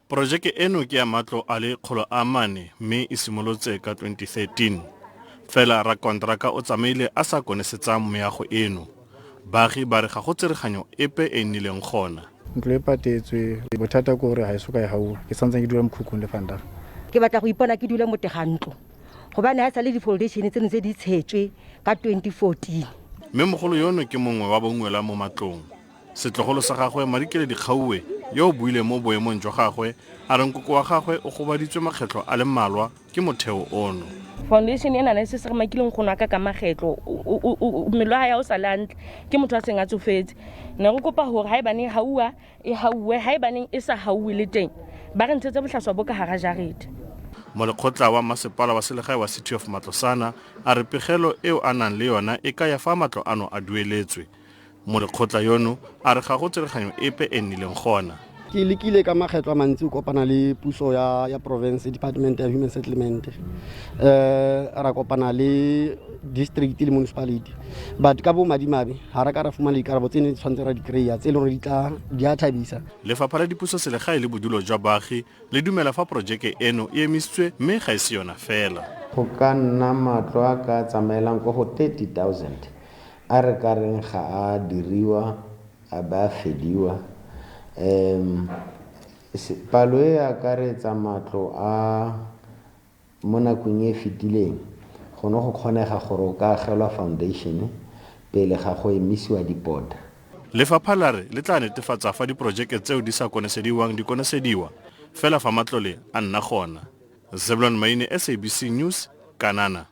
Porojeke eno ke ya matlo a le 400 mme e simolotse ka 2013. Fela rakonteraka o tsamaile a sa konesetsa meago eno. Baagi ba re ga go tsereganyo epe e e nnileng gona. Ntlo e patetswe, bothata ke gore ga e soka e gauwa. Ke santse ke dula mokhukhung le vandag. Ke batla go ipona ke dula mo teng ga ntlo gobane ga e sale di-foundation tseno tse di tshetswe ka 2014. Mmemogolo yono ke mongwe wa bongwela mo matlong. Setlogolo sa gagwe, Madikeledi Kgauwe, yo o buileng mo boemong jwa gagwe, a re nkoko wa gagwe o gobaditswe makgetlho a le mmalwa ke motheo ono. Foundation ena ne se se re makile nkgono wa ka ka makgetlo, mmele wa hae ha o sa le hantle, ke motho a seng a tsofetse. Ne re kopa hore haebaneng e hauwa, e hauwe, haebaneng e sa hauwe le teng, ba re ntshetse bohlaswa bo ka hara jarete. Molekgotla wa masepala wa selegae wa City of Matlosana a re pegelo eo a nang le yona e kaya fa matlo ano a dueletswe. Molekgotla yono a re ga go tsereganyo epe e nnileng gona. Ke lekile ka makgetlo a mantsi go kopana le puso ya, ya province, department ya human settlement, ra kopana le district le municipality, but ka bo madimabe ga ra ka ra fumana dikarabo tse ne tshwanetse ra di kry-a tse e leng gore di tla di a thabisa. Lefapha la Dipuso Selegae le Bodulo jwa Baagi le dumela fa porojeke eno e emisitswe mme ga e se yona fela. Go ka nna matlo a ka tsamaelang ko go 30,000 a re ka reng ga a diriwa a ba a fediwa. Palo e akaretsa matlo a mo nakong e e fetileng go ne go kgonega gore o ka agelwa foundation pele ga go emisiwa dipota. Lefapha la re le tla netefatsa fa diporojeke tseo di sa konesediwang di konesediwa fela fa matlole a nna gona. Zebulon Maine, SABC News, Kanana.